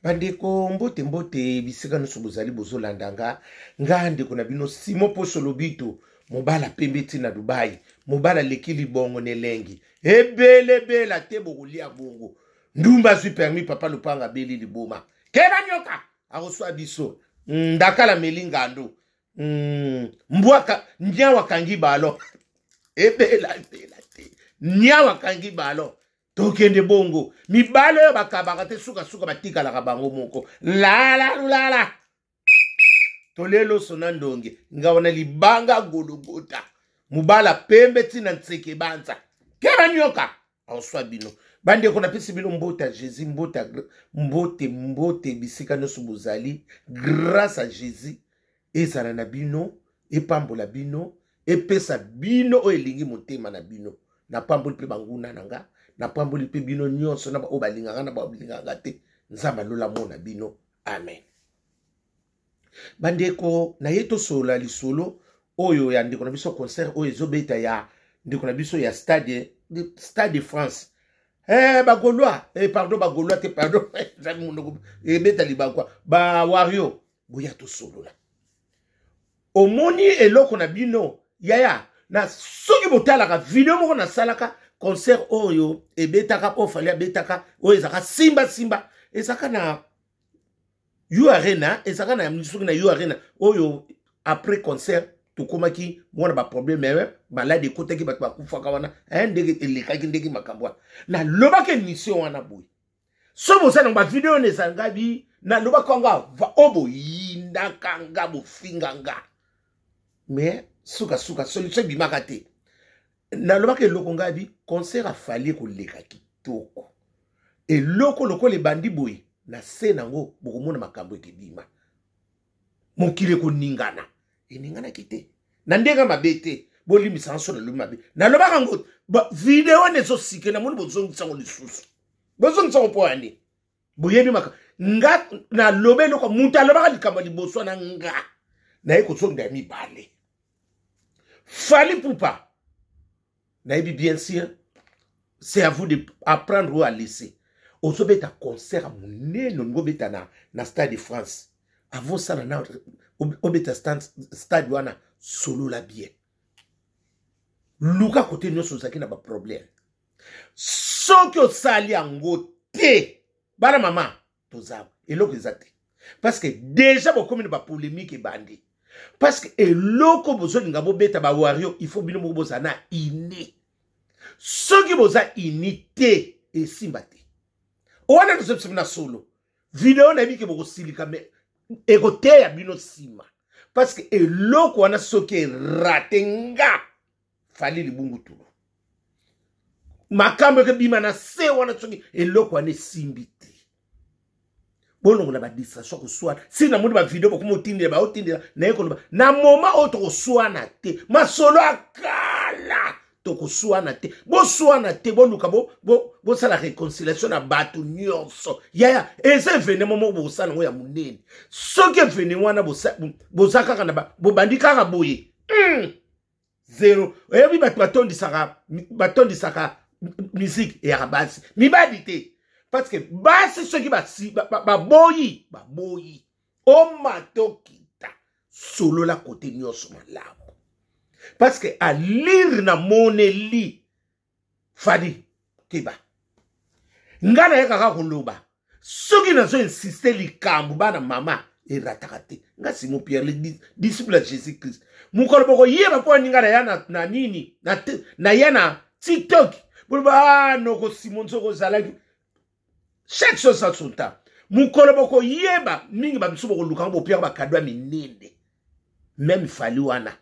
Bandeko, mbote mbote bisika nyonso bozali bozolanda nga. Nga ndeko na bino Simon Poso Lobito, mobala pembe ti na Dubai, mobala leki libongo na elengi ebelebela te, bokolia bongo. Ndumba azwi permis, papa lopanga abeli liboma, keba nyoka akoswa biso. Ndakala meli ngando, mbwaka nyawa akangi balo ebela ebela te, nyawa akangi balo. Tokende bongo, mibale oyo bakabaka te, sukasuka batikalaka bango moko. Lala lulala toleloso na ndonge ngawa na libanga gologota, mobala pembe ntina nseke banza keba nyoka aoswa bino. Bandeko, napesi bino mbote ya Jésus, mbote mbote mbote bisika nyonso bozali. Grâce à Jésus ezala na bino, epambola bino, epesa bino oyo elingi motema na bino. Napamboli mpe banguna na nga, napamboli mpe bino nyonso na baoyo balingaka na baoyo balingaka te. Nzambe alola mona bino, amen. Bandeko, naye tosolola lisolo oyo ya ndeko na biso, concert oyo ezobeta ya ndeko na biso ya stade, Stade de France. Bagaulois, pardon, bagaulois te, pardon, ebeta libakwa bawario. Boya tosolola. Omoni eloko na bino yaya, na soki botalaka video moko nasalaka, concert oyo ebetaka, oyo Fally abetaka, oyo ezalaka simba simba, ezalaka na U Arena, ezalaka na soki na U Arena oyo. Après concert tokomaki mwana baproblème, malade ekotaki, bato bakufaka wana, ndenge elekaki, ndenge makambo wana. Nalobaki émission wana boye, so boza nango bavideo wana, ezanga bi nalobaki yango oyo, boyindaka nga, bofinga nga, mais sukasuka solution ebimaka te. Nalobaki eloko ngai bi concert a Fally koleka kitoko, eloko lokola ebandi boye, na se nango bokomona makambo ekebima, mokili ekoningana. Eninganaki te na ndenge mabe te, bolimbisa nso nalobi mabe. Nalobaka yango, video wana ezosike, namoni bozongisa yango lisusu. Bozongisa yango mpo ya nini? Boyebi maka nga naloba eloko, moto alobaka likambo ya liboso wana, nga naye kozonga ya mibale. Fally Ipupa, nayebi bien sûr, c'est à vous de apprendre ou à laisser. Ozobeta concert ya monene, olingi obeta na Stade de France, avant osala na obeta stade wana, solola bien, luka kote nyonso ozalaki na baproblème. Soki osali yango te, bana mama, toza eloko eza te, parce que déjà bokomi na bapolémique ebandi, parce que eloko bozolinga bobeta bawario, il faut bino moko bozala na ini. Soki boza ini te, esimba te. Wana tozobisa na solo video, nayebi ke bokosilika, me ekoteya bino nsima, parce que eloko wana soki erate, nga Fally libungu tulu, makambo ekebima na se wana. Soki eloko wana esimbi te, bolongola badistraction, koswana. Si namoni bavideo bokoma otindela, baotindela, naye koloba na moma oyo tokoswana te, masolo akala, tokoswana te, boswana te, boluka bosala réconciliation na bato nyonso. Yaya, eza événement moko bokosala yango ya monene. Soki événement wana boza kaka na bobandi kaka boye, zero. Oyebi bato batondisaka, batondisaka musique eyaka basi, mibali te, parce que basi soki baboyi, baboyi omatokita. Solola kote nyonso malamu, parce que alire na moneli Fally keba. Nga naye kaka koloba, soki nazo insiste likambo, bana mama, erataka te. Nga Simon Pierre, le disciple ya Jésus Christ, mokolo bokoyeba mpo aninga naya na nini, naya na TikTok, boloba: "Ah, noko Simon, nzoko ozalaki." Chaque chose a son temps. Mokolo bokoyeba mingi, bamisu bokoluka ngo, bopiaka bacadeau ya minene. Même Fally wana,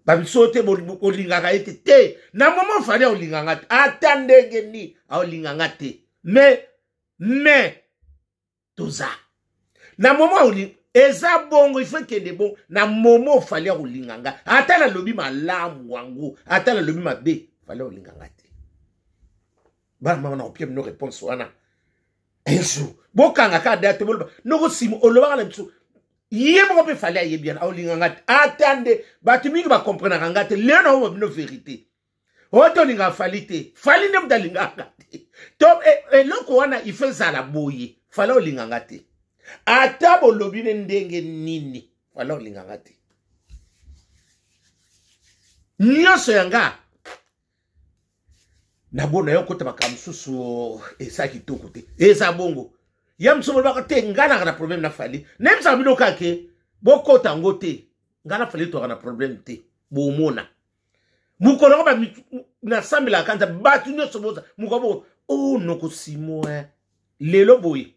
babiso te bolingaka ye te te. Na moment Fally aolinganga te, ata ndenge nini aolinganga te, mais toza na moment eza bongo, ifo ekende bongo. Na moment Fally akolinga nga, ata nalobi malamu wango, ata nalobi mabe, Fally akolinga nga te. Bana mama, na kopia bino réponse wana un jour. Bokanga kaka date, boloba: "Noko Simo olobaka na biso." Ye moko mpe Fally ayebi yana, aolinga nga te. Ata nde bato mingi bakomprenaka nga te. Lelo naoba bino vérité oyo, tolingaka Fally te, Fally nde moto alingaka te. To eloko wana ifo ezala boye. Fally olinga nga te. Ata bolobi ne ndenge nini, Fally olinga nga te. Nyonso ya nga nabona yo kota makambo mosusu eza kitoko te, eza bongo ya mosusu bolobaka te. Nga naka na problème na Fally, nayebisaka bino kake bokota yango te. Nga na Fally toaka na problème te. Bomona mokolo yango nasambelaka kanza bato nyonso boza mokolo boko o oh, noko simo eh. Lelo boye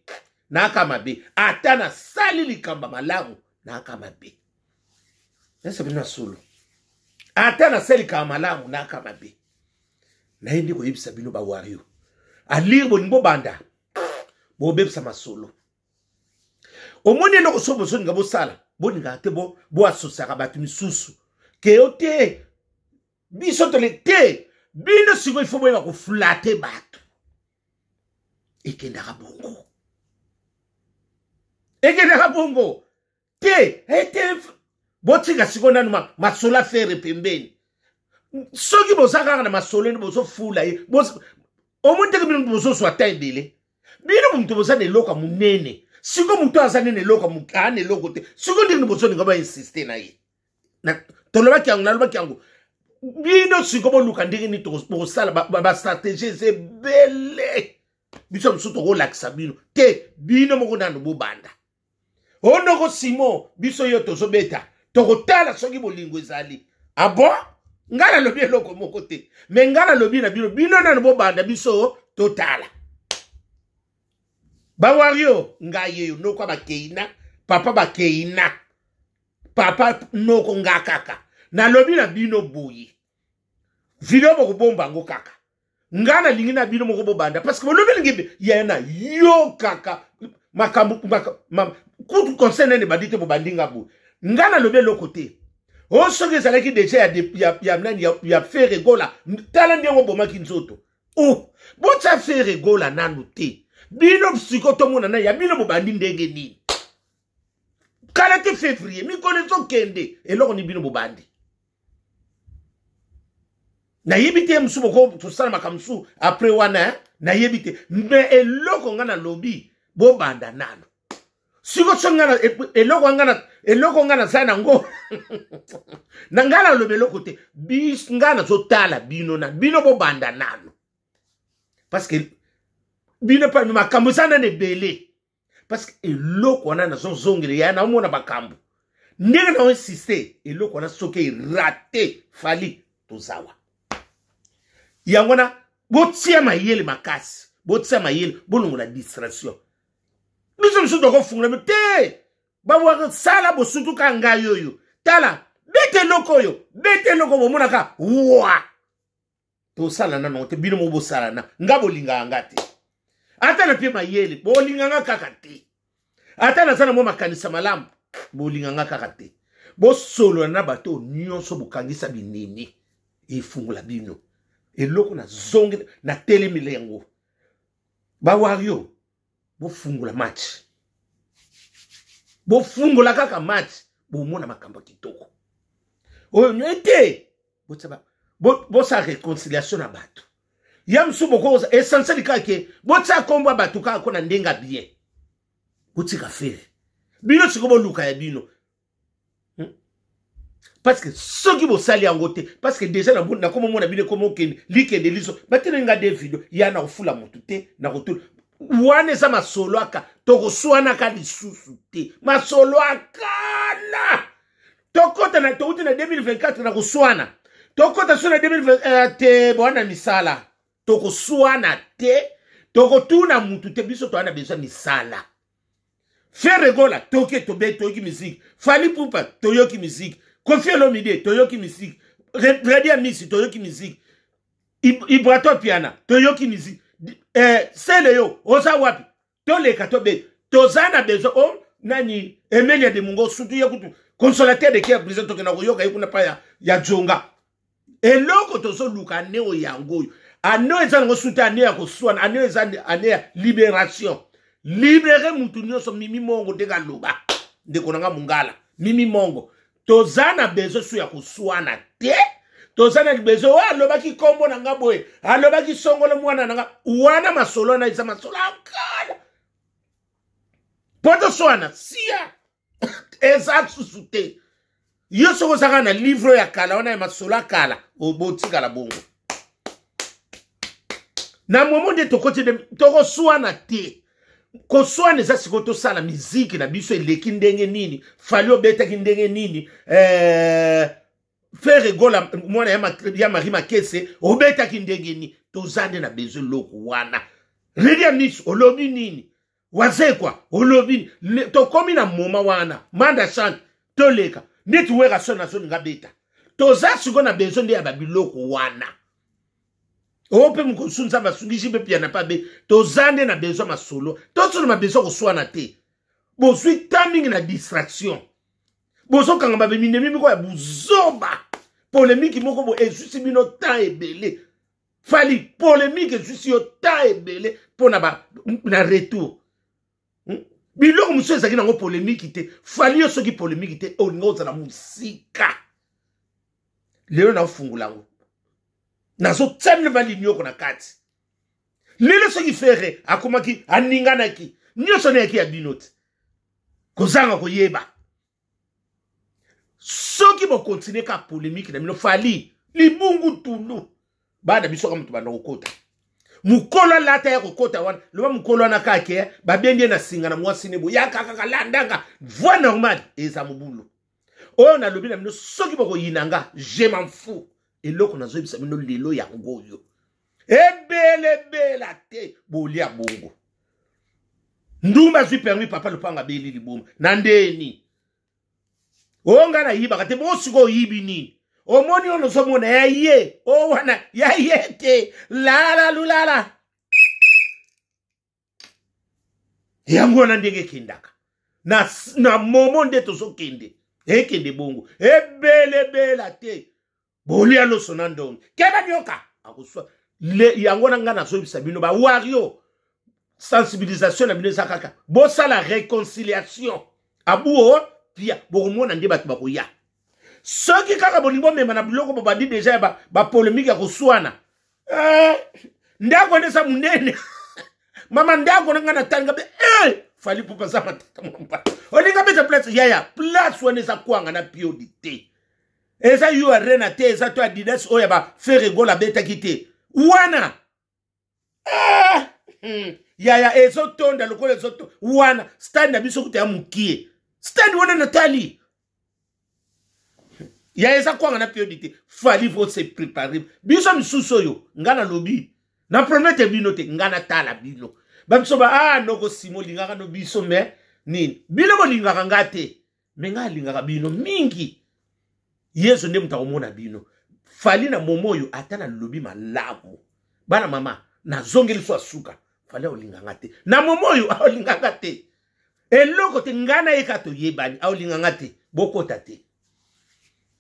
naaka mabe, ata nasali likambo malamu naaka mabe. Nayebisa bino na solo, ata nasali likambo malamu naaka mabe. Naye nde koyebisa bino bawario alire bolingi bobanda bobebisa masolo. Omoni eloko soki bozolinga bosala, bolingaka te boasosiaka bato misusu keyo te. Biso tole te, bino sikoyo ifo boyeba koflate bato. Ekendaka bongo, ekendaka bongo te. Ete botika sikoyo nanu masolo afere pembeni. Soki boza kaka na masolo nde bozofula ye, omoni teke bino bozozwa ta ebele. Bino moto boza na eloko ya monene, sikoyo moto aza nde na eloko, aa na eloko te. Sikoyo ndenge bozolinga bainsiste na ye, tolobaki yango, nalobaki yango. Bino sikoyo boluka ndenge nini bokosala bastratégie eza ebele. Biso mosusu tokolakisa bino te, bino moko nano bobanda. Ondoko Simon, biso yo tozobeta, tokotala soki bolingo ezali. Abo ah ngai nalobi eloko moko te, me ngai nalobi na bino, bino nano bobanda, biso totala. Bawario, ngai yeyo noko bakeina papa, bakeina papa noko. Nga kaka nalobi na bino boye, video bokobomba yango kaka. Nga nalingi na bino moko bobanda, parce que bolobi elingi yaya na yo kaka makambo kutu conseil nene bandi te, bobandi nga boye. Nga nalobi eloko te. O soki ezalaki deja ya, ya, ya, nani ya, ya Ferre Gola, tala ndenge obomaki nzoto. O botya Ferre Gola nanu te, bino siko tomona na ya bino bobandi ndenge nini. Kala te, février, mikolo ezokende, eloko ni bino bobandi nayebi te. Mosusu boko tosala makambo mosusu après wana, nayebi te. Me eloko nga nalobi, bobanda nano siko. So nga eloko nga, eloko nga naza nango na nga nalobi eloko te. Nga nazotala bino na bino, bobanda nano, parce que bino mpe makambo eza nano ebele. Parce que eloko wana nazozongela ya naomona makambo ndenge na insiste eloko wana, soki erate Fally tozawa yango wana. Botia mayele makasi, botia mayele, bolongola distraction. Biso mosusu tokofungola te, bawasala bosutuka. Ngai oyo tala, bete eloko oyo, bete eloko bomonaka wa tosala nano te. Bino moko bosala na nga, bolingaka nga te. Ata na pie mayele, bolinganga kaka te. Ata naza na mwa makanisa malamu, bolinganga kaka te. Bosolola na bato nyonso, bokangisa binemi, efungola bino eloko. Nazongi, natelemile yango. Bawario, bofungola match, bofungola kaka match, bomona makambo ya kitoko oyo ete bosala réconciliation na bato ya mosusu. Bokoza essentiel kaka ke botia nkombo ya bato kaka ko na ndenge ya bien. Botika Ferre, bino sikoyo boluka ya bino, Parce que soki bosali yango te, parce que déjà nakomomona bino ekoma okende likende liso batele nga de video ya na kofula motu te na kotula. Wana eza masolo aka tokoswanaka lisusu te, masolo akala. Tokota na touti na 2024 na koswana, tokota so na 2020 te. Bwana misala, tokoswana te, tokotuna mutu te. Biso towana besoin misala. Ferre Gola toke tobe, toyoki musique. Fally Ipupa toyoki musique. Koffi Olomide toyoki musique. Reddy Amisi toyoki musique. Ibrator Piana toyoki musique. Sele yo oza wapi? Toleka tobe, toza na besoin. O nani Emelia de Mungo surtout ye kutu consolateur de cœur brisé, tokenda koyoka ye kuna pa ya Jonga. Eloko tozoluka ane oyo yango oyo, ane oyo eza nango suta ane ya koswana, ane oyo eza ane ya libération. Libere mutu nyonso. Mimi Mongo ndenge aloba, ndeko na nga mongala Mimi Mongo, toza na besoin su ya koswana te. Toza na besoin oyo alobaki nkombo na nga boye, alobaki songolo mwana na nga wana. Masolo wana eza masolo akala. Mpo toswana sia eza susu te. Yo soki ozaka na livre ya kala wana ya masolo ya kala, botikala bongo. Na momo nde tokoti tokoswana te. Koswana eza sikoyo tosala miziki na biso eleki ndenge nini, Fally obetaki ndenge nini, Ferre Gola mwana ya Marie Makese obetaki ndenge nini. Toza nde na besoin eloko wana. Redia Miss olobi nini, Wazekwa olobi nini, tokomi na moma wana. Manda Chante toleka neti Werrason azolinga beta. Toza sikoyo na besoin nde ya babiloko wana. Oyo mpe mokosu Nzambe asungisi mpe piana mpe abe. Toza nde na besoin masolo, tosolo besoin koswana te. Bozwi temps mingi na distraction, bozokanga babe minemi moko ya buzoba, polemiki moko bo ezwisi bino temps ebele. Fally polemike ezwisi yo temps ebele mpo na retour. Biloko mosusu ezalaki nango polemiki te. Fally yo soki polemiki te, olinga ozala mosika. Lelo naofungola yango, nazotia bino balinioko na kati. Lelo soki Ferre akomaki aninganaki nyonso nayaki ya bino te, kozanga koyeba. Soki bokontinue ka polemike na bino, Fally libungu tulu bana biso ka moto banda kokota mokolo alata ya kokota wana, loba mokolo wana kake babendi ye na singa na mwasi ne boya kaka landanga voie normale eza mobulu. Oyo nalobi na bino, soki bokoyina nga, je m'en fous. Eloko nazoyebisa bino lelo yango oyo, ebelebela te, bolia bongo. Ndumba azwi permis, papa lopanga abeli liboma na ndeni. Oyo nga nayibaka te, bo sikoyo oyibi nini? Omoni oyo nozomona ya ye o wana ya ye te, lala lulala yango wana ndenge ekendaka na momo nde tozokende, ekende bongo ebelebela te, bolia loso na ndongi keba nyoka akuswa yango wana. Ngai nazoyebisa bino bawario, sensibilisation na bino eza kaka bosala réconciliation abuo pia, bokomona nde bato bakoya. Soki kaka bolingi bomema na biloko bobandi deja ya bapolemike ya koswana, ndako wana eza monene mama, ndako na ngai natanga be Fally Ipupa aza matata momba olinga beta place yaya, place wana eza kwanga na piodi te, eza U Arena te, eza to Adidas oyo ya ba Ferre Gola abetaki te wana. Yaya ezotonda lokola ezotonda wana stade na biso kuta ya mokie, stade wana natali ya eza kwanga na piodi te. Fally faut se préparer. Biso misusu oyo nga nalobi na promete bino te, nga natala bino babiso ba noko Simo olingaka no biso me nini, bino bolingaka nga te, me nga alingaka bino mingi. Yesu nde moto akomona bino. Fally na momo oyo ata nalobi malamu bana mama, nazongeli so asuka. Fally aolinganga te na momo oyo, aolinganga te eloko te, ngai nayeka toyebani, aolinganga te, bokota te.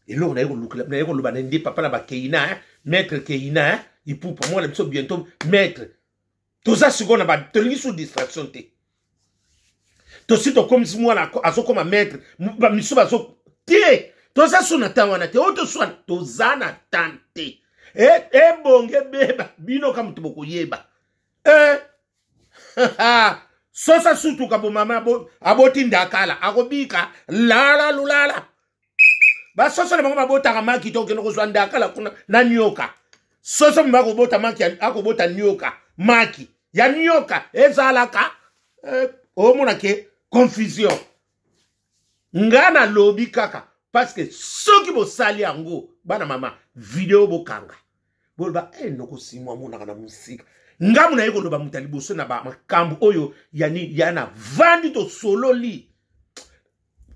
Eloko naye koloba na nde papa na bakeina, maître Keina Ipupa mwana biso bientôt maître. Toza sikoyo na tolingi sous distraction te, tosi tokomisi mwana azokoma maître, bamisu bazo te, toza su na temps wana te. Oyo toswana toza na temps te, ebonge beba bino ka moto bokoyeba. Sosa sutuka bo mama aboti ndakala akobika lala lulala basoso na bango babotaka maki te, okende kozwa ndakala kuna na nioka. Soso mba akobota maki, akobota nioka, maki ya nioka ezalaka omona ke confusion. Nga nalobi kaka parce que soki bosali yango bana mama video bokanga boloba noko Simo amonaka na mosika. Ngamu naye koloba moto ya liboso na makambo oyo yani ya na vandi tosololi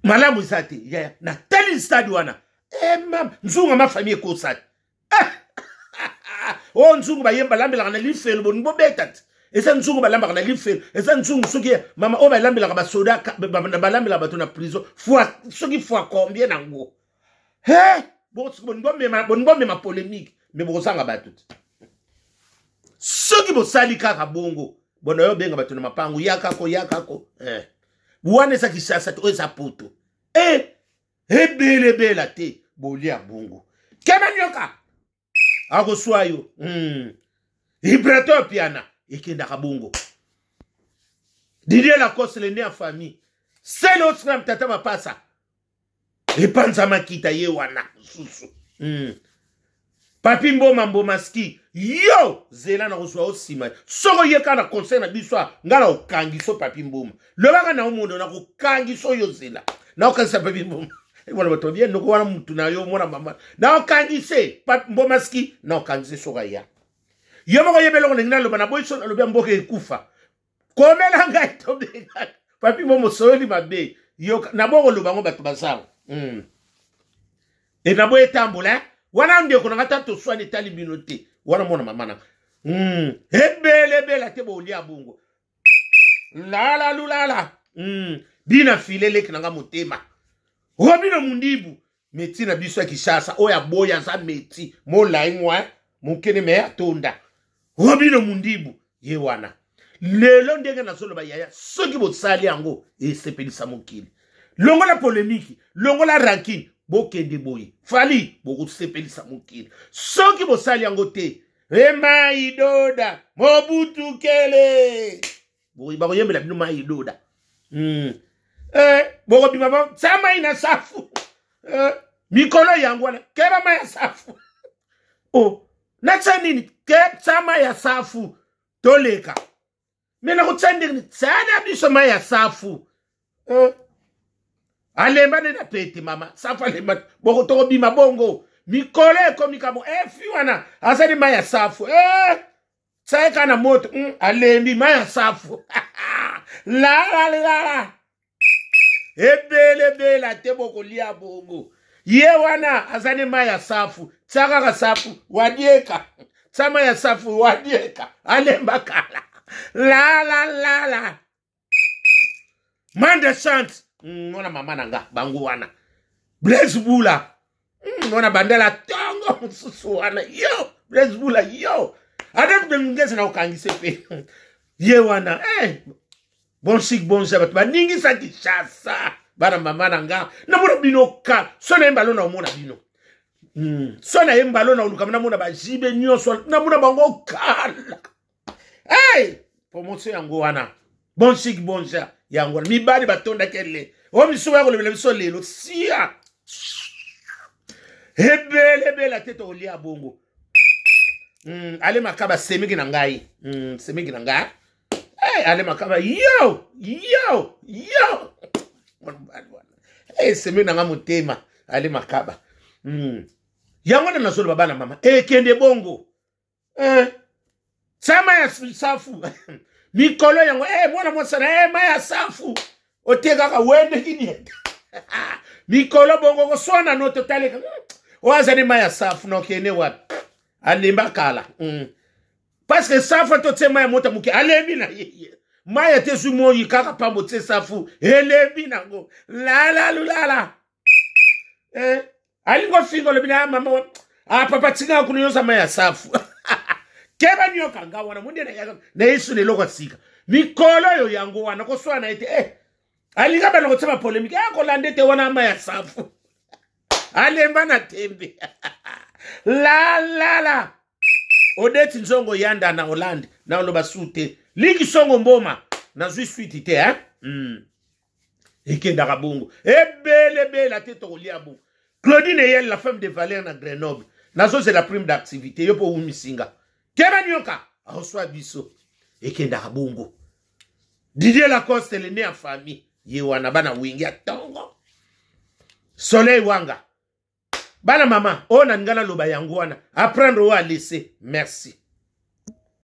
malamu eza te. Yaya natali stade wana mama nzunga ma famille ekosati oyo nzungu bayemba balambelaka na lifelo, bolingi bobeta te, eza nzungu balambaka na lifelo, eza nzungu soki mama oyo balambelaka basoda, balambelaka bato na prison fois soki fois combien nango. Bolingi bomema polémique me bokozanga bato te. Soki bosali kaka bongo bona yo obenga bato na mapango yakako yakako wana eza Kisasa te, oyo eza poto ebelebela te, bolia bongo keba nyoka akoswa yo. Vibrateur piana ekendaka bongo. Didier Lacoste, le nez en famille. Sele Osram Tata Mapasa. Epanza makita ye wana susu. Papi Mboma Mbomaski. Yo zela na kozwa osima. Soko ye kana conseil na biso nga na okangiso Papi Mboma. Lobaka na omondo na kokangiso yo zela. Na okangisa Papi Mboma. Wana bato bien noko wana mutu na yo mwana mama. Na okangise Papi Mbomaski na okangise soka ya. Yo moko yebela ko ndenge naloba na boyi so nalobi ya mboka ekufa. Komela ngai tobenga Papi Mboma osoyoli mabe. Yo na boko loba ngo bato bazango. E na boye etambola eh? Wana ndeko na nga ta toswani etali bino te. Wana mwana mama na. Ebele ebele te bolia bongo. Lala lulala. Bina file leki na nga motema. Robino Mundibu meti na biso ya Kinshasa oyo aboya aza meti molai mwa mokene me atonda. Robino Mundibu ye wana. Lelo ndenge nazoloba yaya soki bosali yango esepelisa mokili. Longola polémique, longola rancune, bokende boye. Fally bokosepelisa mokili. Soki bosali yango te, emai doda Mobutu kele. Boye bakoyembela bino mai doda. Bokobima ba tsa mai na safu. Mikolo yango wana keba mai ya safu. Oh, na tsa nini? Ke tsa mai ya safu toleka. Me na kotsa ndenge tsa na biso mai ya safu. Alemba nde na pete mama safu alemba boko tokobima bongo. Mikolo ekomi kamo fi wana azali mai ya safu. Tsaeka na moto alembi mai ya safu. La la la la. Ebele ebele te bokolia bongo. Ye wana azali mai ya safu. Tsa kaka safu wadieka. Tsa mai ya safu wadieka. Alemba kala. La la la la. Manda chante. Mwana mama na nga bango wana. Blaise Bula. Mwana bandela tongo mosusu wana. Yo Blaise Bula yo. Adolphe Dominguez na okangise pe. Ye wana Bon chic bon jeu bato baningisa Kinshasa. Bana mama na nga namona bino ka so na yemba lona omona bino. So na yemba lona oluka namona ba jibe nyonso namona bango kala. Hey, promotion yango wana. Bon chic bon jeu yango wana. Mibali batondaki ele. O misu ya kolobela biso lelo sia. Ebele ebele ate tokolia bongo. Ale makaba semiki na ngai. Semiki na ngai. Hey, ale makaba yo yo yo. Hey, semiki na ngai motema ale makaba. Yango na nazoloba bana mama ekende bongo. Sama ya safu. Mikolo yango mwana mwasi na ma ya safu. Otekaka wende kini. Mikolo bongo koswana no totaleka. Oazani ma ya safu no kene wapi? Alemba kala. Parce que safu to tse ma ya mota muke alembi na ye. Ma ya te su moyi kaka pambo tse safu. Elembi nango. La la la la. Alingo fingo le bina mama. Ah papa tinga kunyoza ma ya safu. Keba nyoka nga wana munde na yaka na Yesu ne loko sika. Mikolo yo yango wana koswana ete alinga bana kotsema polemique akolande te wana ma ya safu. Alemba na tembe. La la la. Odeti nzongo yanda na Hollande na loba sute. Liki songo mboma na zwi suite te hein. Ekendaka bongo. Ebele bela te tokolia bongo. Claudine Eyel, la femme de Valère na Grenoble. Nazo c'est la prime d'activité. Yo po umisinga. Keba nyoka. Reçoit biso. Ekendaka bongo. Didier Lacoste, le né en famille. Ye wana bana wingi ya tongo. Soleil Wanga. Bana mama, o na ngana loba yango wana. Apprendre ou à laisser. Merci.